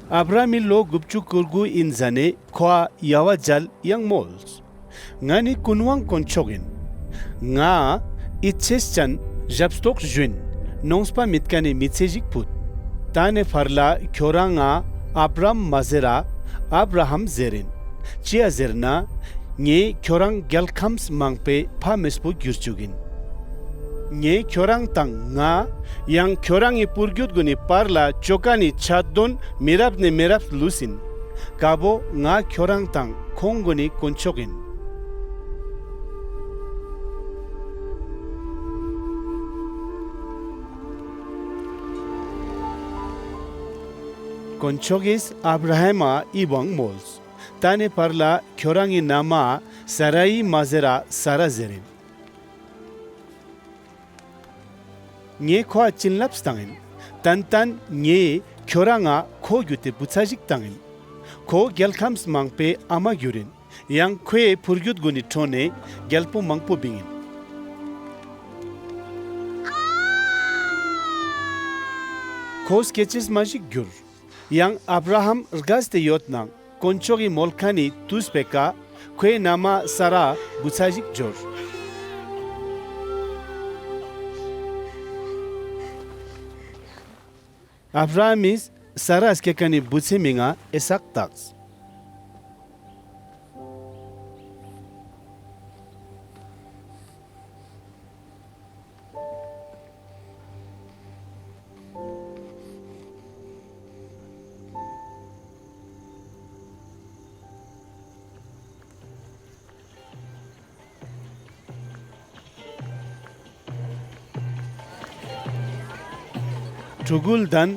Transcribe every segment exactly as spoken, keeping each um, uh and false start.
ཨབ་ར་ཧམ་མི་ལོ་དགུ་བཅུ་གོ་དགུ་ཨིན་ཟ་ནེ་ཁོའ་ཡ་ཝ་ཇལ་ཡང་མོལས། ང་ནི་ཀུན་དབང་དཀོན་མཆོག་ཨིན། ང་ཨིད་ཆེས་ཅན་ཞབ་སྟོག་ཞུ་ཨིན། ནོངས་པ་མེད་ཁན་ནི་མི་ཚེ་ཞིག་ཕུད། ཏ་ནེ་ཕར་ལ་ཁྱོ་རང་ང་ཨབ་རམ་མ་ཟེར་ར་ཨབ་ར་ཧམ་ཟེར་ཨིན། ཅིའ་ཟེར་ན་ངའེ་ཁྱོ་རང་གྱལ་ཁམས་མང་པོའེ་ཕ་མེས་པོ་གྱུར་ཅུག་ཨིན། ངའེ་ཁྱོ་རང་དང་ང་ཡང་ཁྱོ་རང་ངི་པུར་གྱུད་གུན་ནི་བར་ལ་ཅོ་ཁན་ནི་ཆད་དོན་མི་རབས་ནེ་མི་རབས་ལུས་ཨིན། ཀ་བོ་ང་ཁྱོ་རང་དང་ཁོང་གུན་ནི་དཀོན་མཆོག་ཨིན། དཀོན་མཆོག་གི་ཨབ་ར་ཧམ་མ་འི་བོའང་མོལས། ཏ་ནེ་ཕར་ལ་ཁྱོ་རང་ངི་ན་མ་ས་རའི་མ་ཟེར་ར་ས་ར་ཟེར་ཨིན། ངའེ་ཁོའ་ཅིན་ལབས་ཏང་ཨིན། ཏན་ཏན་ངའེ་ཁྱོ་རང་ང་ཁོ་གྱུད་ཏེ་བུ་ཚ་ཞིག་ཏང་ཨིན། ཁོ་གྱལ་ཁམས་མང་པོའེ་ཨ་མ་གྱུར་ཨིན། ཡང་ཁོའེ་པུར་གྱུད་གུན་ནི་ཕྲོ་ནེ་གྱལ་པོ་མང་པོ་བིང་ཨིན། ཁོ་སྐྱེ་ཅེས་མ་ཞིག་གྱུར། ཡང་ཨབ་ར་ཧམ་རྒས་ཏེ་ཡོད་ནའང་དཀོན་མཆོག་གི་མོལ་ཁན་ནི་ཏུས་པོའེ་ཀ་ཁོའེ་ན་མ་ས་ར་བུ་ཚ་ཞིག་ཇོར། ཨབ་ར་ཧམ་མི་ས་ར་སྐྱེ་ཁན་ནི་བུ་ཚའེ་མིང་ང་ཨི་སཱག་ཏགས། ཕྲུ་གུ་ལྡན་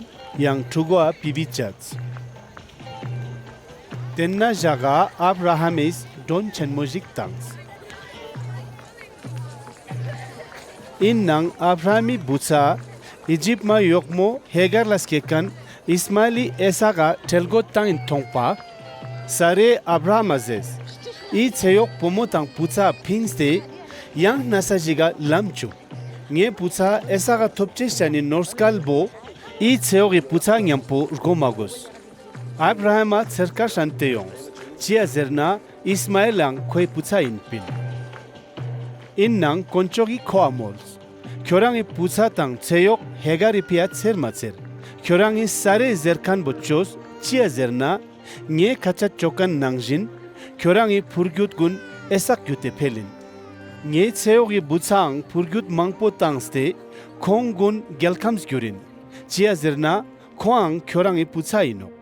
ཡང་ཕྲུ་གུའ་པི་བི་ཅས། ཏེན་ན་ཞག་ག་ཨབ་ར་ཧམ་མི་དྲོན་ཆེན་མོ་ཞིག་ཏངས། ཨིན་ནའང་ཨབ་ར་ཧམ་མི་བུ་ཚ་ཨི་ཇིབ་མ་ཡོག་མོ་ཧེ་གར་ལ་སྐྱེ་ཁན་ཨིས་མ་ཨེལ་ལི་ཨི་སཱག་ག་ཁྲེལ་གོད་ཏང་ཨིན་ཐོང་པ། ས་རའེ་ཨབ་ར་ཧམ་མ་ཟེརས། འི་ཚེ་ཡོག་བུ་མོ་དང་བུ་ཚ་ཕིངས་ཏེ་ཡང་ནས་ཞིག་ག་ལམ་ཅུག། ངའེ་བུ་ཚ་ཨི་སཱག་ག་ཐོབ་ཅེས་ཅན་ནི་ནོར་སྐལ་བོ་འི་ཚེ་ཡོག་གི་བུ་ཚ་ཉམ་པོ་རྒོ་མ་གོས། ཨབ་ར་ཧམ་མ་ཚེར་ཀ་ཧྲན་ཏེ་ཡོངས། ཅིའ་ཟེར་ན་ཨིས་མ་ཨེལ་ཡང་ཁོའེ་བུ་ཚ་ཨིན་པིན། ཨིན་ནའང་དཀོན་མཆོག་གི་ཁོའ་མོལས། ཁྱོ་རང་ངི་བུ་ཚ་དང་ཚེ་ཡོག་ཧེ་གར་རི་ཕིའ་ཚེར་མ་ཚེར། ཁྱོ་རང་ངི་ས་རའེ་ཟེར་ཁན་བོ་ཅོས། ཅིའ་ཟེར་ན་ངའེ་ཁ་ཆད་ཅོ་ཁན་ནང་ཞིན་ཁྱོ་རང་ངི་པུར་གྱུད་གུན་ཨི་སཱག་གྱུད་ཏེ་ཕེལ་ཨིན། ངའེ་ཚེ་ཡོག་གི་བུ་ཚའང་པུར་གྱུད་མང་པོ་ཏངས་ཏེ་ཁོང་གུན་གྱལ་ཁམས་གྱུར་ཨིན། ཅིའ་ཟེར་ན་ཁོའང་ཁྱོ་རང་ངི་བུ་ཚ་ཨིན་ནོག།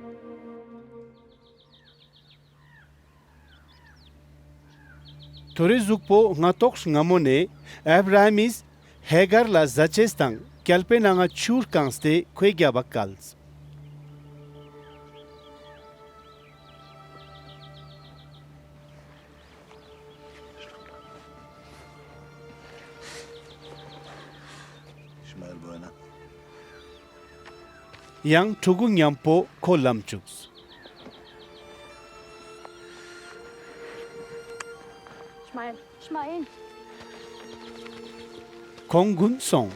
ཐོ་རེ་ཟུགས་པོ་སྔ་ཏོག་སྔ་མོ་ནེ་ཨབ་ར་ཧམ་མི་ཧེ་གར་ལ་ཟ་ཅེས་དང་གྱལ་པོའེ་ནང་ང་ཆུ་རྐངས་ཏེ་ཁོའེ་གྱབ་བ་ཀལས། ཡང་ཕྲུ་གུ་ཉམ་པོ་ཁོ་ལམ་ཅུགས། ཁོང་གུན་སོང་།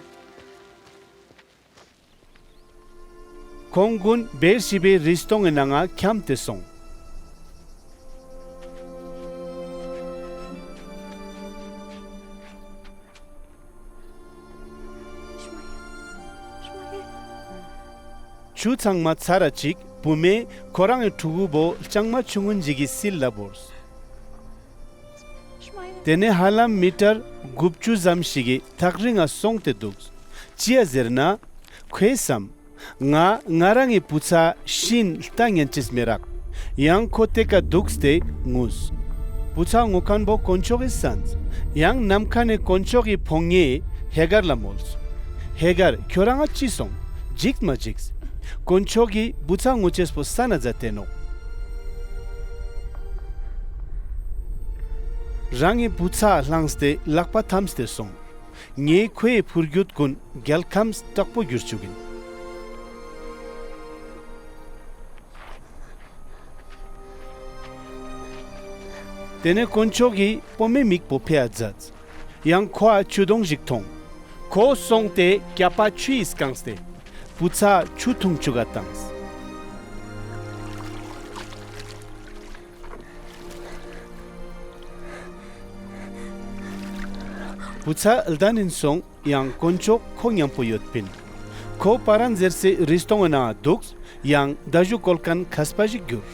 ཁོང་གུན་བེར་ཤེ་བའེ་རི་སྟོང་ངི་ནང་ང་ཁྱམས་ཏེ་སོང་། ཆུ་ཚང་མ་ཚར་ར་ཅིག་བུ་མོའེ་ཁོ་རང་ངི་ཕྲུ་གུ་བོ་ལྕང་མ་ཆུ་ངུན་ཞིག་གི་སིལ་ལ་བོརས། ཏེ་ནེ་ཧ་ལམ་མི་ཊར་དགུ་བཅུ་ཙམ་ཞིག་གི་ཐག་རིང་ང་སོང་སྟེ་དུགས། ཅིའ་ཟེར་ན་ཁོའེ་སམ། ང་ང་རང་ངི་བུ་ཚ་ཤིན་ལྟ་ཉན་ཅེས་མི་རག། ཡང་ཁོ་ཏེ་ཀ་དུགས་ཏེ་ངུས། བུ་ཚ་ངུ་ཁན་བོ་དཀོན་མཆོག་གི་སན། ཡང་ནམ་ཁའ་ནེ་དཀོན་མཆོག་གི་ཕོ་ཉའེ་ཧེ་གར་ལ་མོལས། ཧེ་གར་ཁྱོ་རང་ང་ཅི་སོང་། ཇིགས་མ་ཇིགས། དཀོན་མཆོག་གི་བུ་ཚ་ངུ་ཅེས་པོ་སན་ན་ཛད་ཏེ་ནོག། རང་ངི་བུ་ཚ་ལངས་ཏེ་ལག་པ་ཐམས་ཏེ་སོང་། ངའེ་ཁོའེ་པུར་གྱུད་གུན་གྱལ་ཁམས་ཀྲག་པོ་གྱུར་ཅུག་ཨིན། ཏེ་ནེ་དཀོན་མཆོག་གི་པོ་མོའེ་མིག་པོ་ཕེའ་ཛདས། ཡང་ཁོའ་ཆུ་དོང་ཞིག་ཐོང་། ཁོ་སོང་སྟེ་གྱ་པ་ཆུའི་སྐངས་ཏེ་བུ་ཚ་ཆུ་ཐུང་ཅུག་ག་ཏངས། བུ་ཚ་ལྡན་ཨིན་སོང་ཡང་དཀོན་མཆོག་ཁོ་ཉམ་པོ་ཡོད་པིན། ཁོ་པ་རན་ཟེར་སའེ་རི་སྟོང་ངི་ནང་ང་དུགས་ཡང་མདའ་གཞུ་ཀོལ་ཁན་ཁས་པ་ཞིག་གྱུར།